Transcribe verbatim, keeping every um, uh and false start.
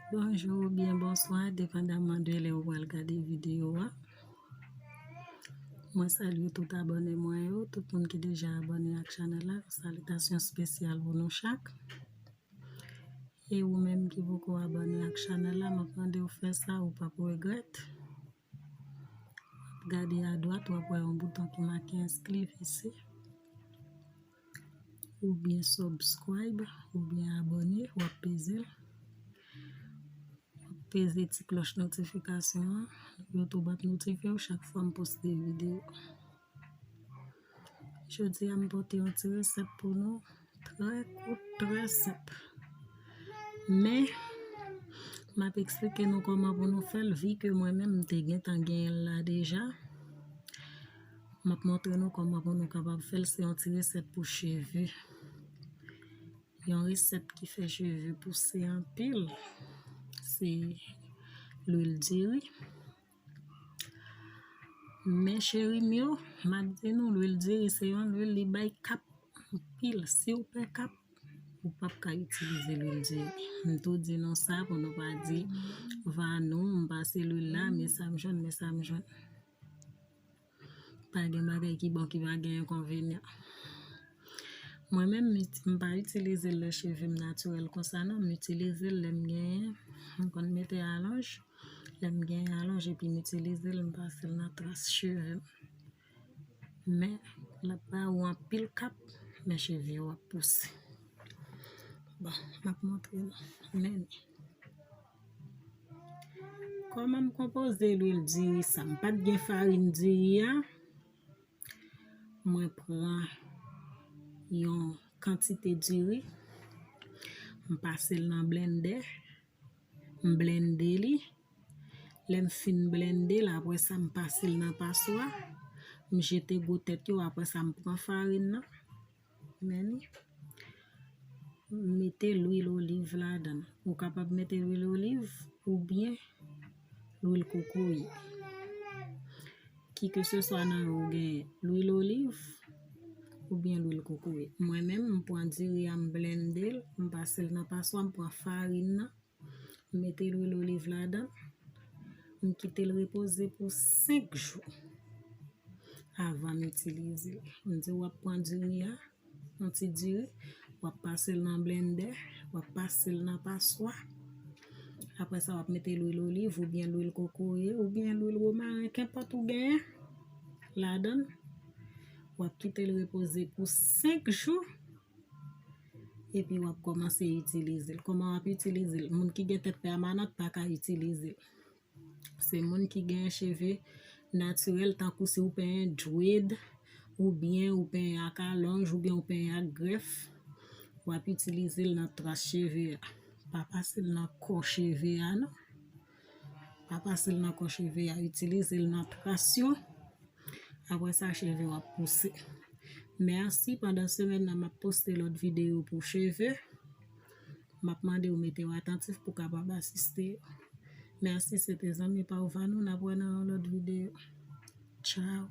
Bonjou oubyen bonswa, depandaman de lè ou pral gade videyo a. Mwen salye tout abòne mwen yo, tout moun ki deja abòne ak chanèl la, yon salitasyon espesyal pou nou chak. E ou menm ki poko abòne ak chanèl la, m ap mande w fè sa, ou p ap regrèt. W ap gade adwat, w ap wè yon bouton ki make enskrip isi. Oubyen subscribe, oubyen abòne, w ap peze l. W ap peze ti klòch notifikasyon an. YouTube ap notifye w chak fwa m poste videyo. Jodi a, m pote yon ti resèt pou nou. Trè kout, trè senp. Men, m ap eksplike nou kòman pou nou fè l, vi ke mwen menm m te gentan genyen l la deja. M ap montre nou kòman pou nou kapab fè l. Se yon ti resèt pou cheve. Yon resèt ki fè cheve pouse anpil, se lwil diri. Men cheri m yo, m ap di nou, lwil diri se yon lwil, li bay kap anpil. Si w pè kap, ou p ap ka itilize lwil diri. M tou di nou sa pou nou pa di, Vanou, m pase lwil la, men sa m jwenn, men sa m jwenn. Pa gen bagay ki bon ki pa gen enkonvenyan. Mwen menm, m, m pa itilize l lè cheve m natirèl konsa non, m itilize l lè m genyen, m konn mete alonj, lè m genyen alonj epi m itilize l, m pase l nan tras cheve m. Men, l ap ba ou anpil kap, men cheve w ap pouse. Bon, m ap montre nou. Men, kòman m konpoze lwil diri sa? M pa t gen farin diri a. Mwen pran yon kantite diri. M pase l nan blendè. M blende li. Lè m fin blende l, apre sa, m pase l nan paswa. M jete gwo tèt yo, apre sa, m pran farin nan. Men li. M mete lwil oliv ladan l. Ou kapab mete lwil oliv oubyen lwil kokoye. Kikeseswa nan yo ou genyen lwil oliv oubyen lwil kokoye. Mwen menm, m pran diri a, m blende l, m pase l nan paswa, m pran farin nan, m mete lwil oliv ladan l, m kite l repoze pou senk jou avan m itilize l. M di w ap pran diri a, yon ti diri, w ap pase l nan blendè, w ap pase l nan paswa. Apre sa, w ap mete lwil oliv oubyen lwil kokoye oubyen lwil womaren, kenpòt ou genyen, ladan l. W ap kite l repoze pou senk jou, epi w ap kòmanse itilize l. Kòman w ap itilize l? Moun ki gen tèt pèmanant pa ka itilize l. Se moun ki gen cheve natirèl, tankou si w penyen dread, oubyen ou penyen ak alonj, oubyen ou penyen ak grèf, w ap itilize l nan tras cheve a. Pa pase l nan kò cheve a, non. Pa pase l nan kò cheve a, itilize l nan tras yo. Apre sa, cheve w ap pouse. Mèsi, pandan semèn nan, m ap poste lòt videyo pou cheve. M ap mande w mete w atantif pou w kapab asiste yo. Mèsi, se te zanmi pa w Vanou, n ap wè nan yon lòt videyo. Tchaw.